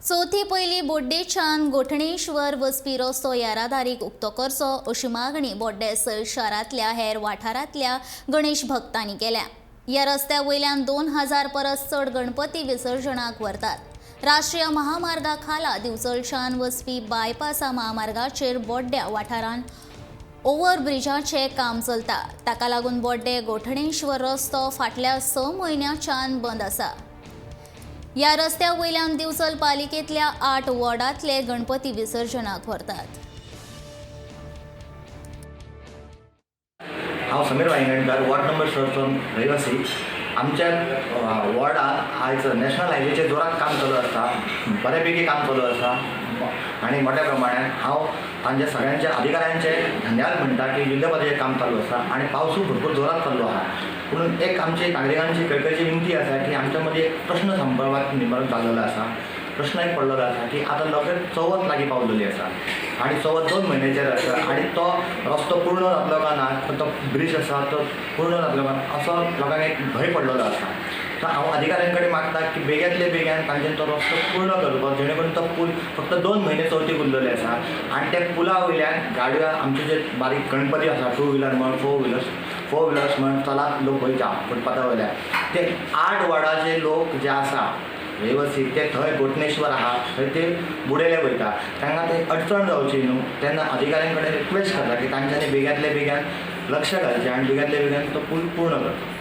चवथी पयलीं बोड्डेच्यान गोठणेश्वर वचपी रस्तो येरादारीक उक्तो करचो अशी मागणी बोड्डे सयत शारांतल्या हेर वाठारांतल्या गणेश भक्तांनी केल्या. ह्या रस्त्या वयल्यान 2000 परस चड गणपती विसर्जनाक व्हरतात. राष्ट्रीय महामार्गा खाला दिवचलच्यान वचपी बायपासा महामार्गाचेर बोड्ड्या वाठारांत ओव्हरब्रिजाचें काम चलता. ताका लागून बोड्डे गोठणेश्वर रस्तो फाटल्या 6 म्हयन्याच्यान बंद आसा. ह्या रस्त्या वयल्यान दिवचल पालिकेंतल्या 8 वॉर्डांतले गणपती विसर्जनाक व्हरतात. हांव समीर वायंगणकर, वॉर्ड नंबर 6चो रहिवासी. आमच्या वॉर्डान आयज नॅशनल हायवेचेर जोरात काम चालू आसा, बऱ्यापैकी काम चालू आसा आनी मोठ्या प्रमाणान हांव तांच्या सगळ्यांच्या अधिकाऱ्यांचे धन्यवाद म्हणटा की युद्धपातळीचेर काम चालू आसा आनी पावसूय भरपूर जोरात चालू आहा. पूण एक आमची नागरिकांची कळकळीची विनंती आसा की आमच्या मदीं एक प्रश्न संपर्कात निर्माण जाल्लो आसा. प्रश्न एक पडलेलो आसा की आतां लगेच चवथ लागीं पावलेली आसा आनी चवथ 2 म्हयन्याचेर आसा आनी तो रस्तो पूर्ण जातलो काय ना, तो ब्रीज आसा तो पूर्ण जातलो काय ना असो लोकांक एक भंय पडलेलो आसा. सो हांव अधिकाऱ्यां कडेन मागता की बेगींतले बेगीन तांच्यानी तो रस्तो पूर्ण करचो, जेणे करून तो पूल फक्त 2 म्हयने चवथीक उरलेले आसा आनी त्या पुला वयल्यान गाडयो आमचे जे बारीक गणपती आसा, टू व्हिलर म्हण, फोर व्हिलर्स म्हण चलात लोक वयता फुटपाथा वयल्यान, ते 8 वॉर्डाचे लोक जे आसा रहिवासी ते थंय गोठणेश्वर आहा थंय ते बुडयले वयता, तांकां ते अडचण जावची न्हू. तेन्ना अधिकाऱ्यां कडेन रिक्वेस्ट करता की तांच्यांनी बेगींतले बेगीन लक्ष घालचें आनी बेगींतले बेगीन तो पूल पूर्ण करचो.